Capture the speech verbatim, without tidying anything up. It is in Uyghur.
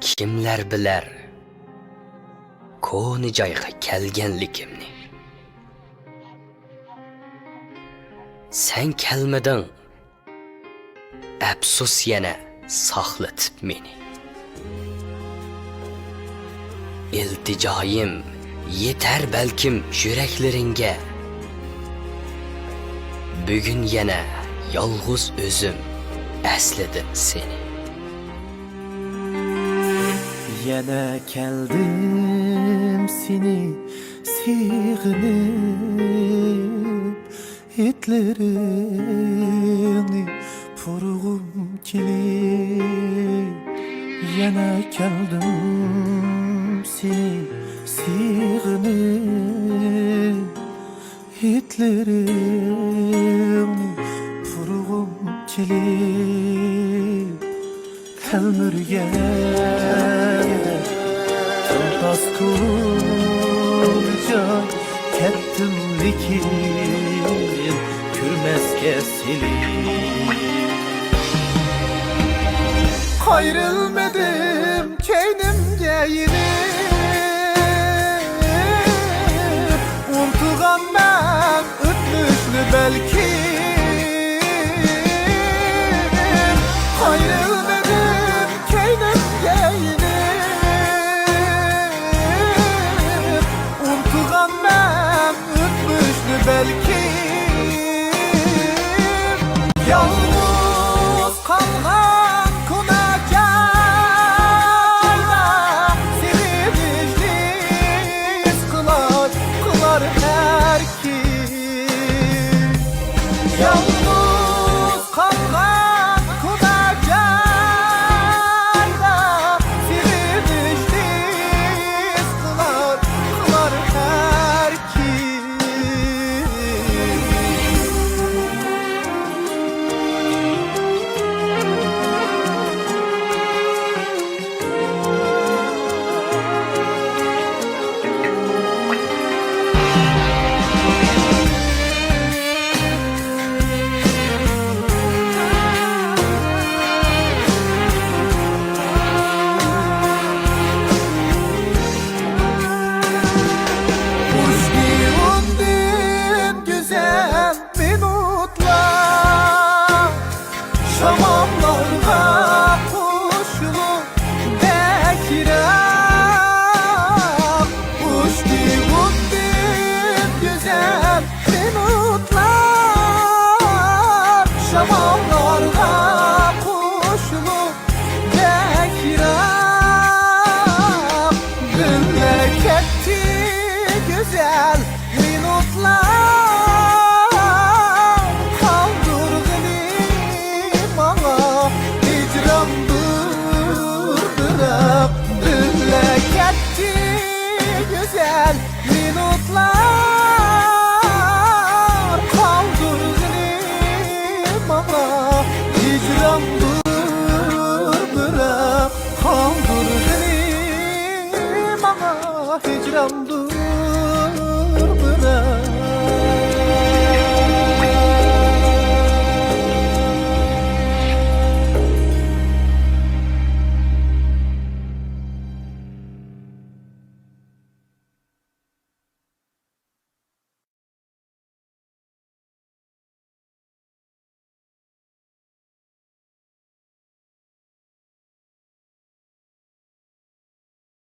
كىملەر بىلەر كونا جايغا كەلگەنلىكىمنى؟ سەن كەلمىدىڭ، ئەپسۇس يەنە ساقلىتىپ مېنى. ئىلتىجايىم يېتەر بەلكىم يۈرەكلىرىڭگە. بۈگۈن يەنە يالغۇز ئۆزۈم ئەسلىدىم سېنى. يەنە كەلدىم سېنى سېغىنىپ، ھىدلىرىڭنى پۇرىغۇم كېلىپ. يەنە كەلدىم سېنى سېغىنىپ، ھىدلىرىڭنى پۇرىغۇم كېلىپ. تەلمۈرگەن تىمتاس كونا جاي، كەتتىم لېكىن كۆرمەسكە سېنى. قايرىلمىدىم كەينىمگە يېنىپ، ئۇنتۇغانمەن ئۆتمۈشنى بەلكىم. قايرىلمىدىم كەينىمگە يېنىپ، ئۇنتۇغانمەن ئۆتمۈشنى بەلكىم. يالغۇز قالغان كونا جايدا سېغىنىشنى ھېس قىلار، قىلار ھەر كىم. يالغۇز قالغان كونا جايدا سېغىنىشنى ھېس قىلار، قىلار ھەر كىم. ئۇچتى ئۇندىن گۈزەل مىنۇتلار، شاماللار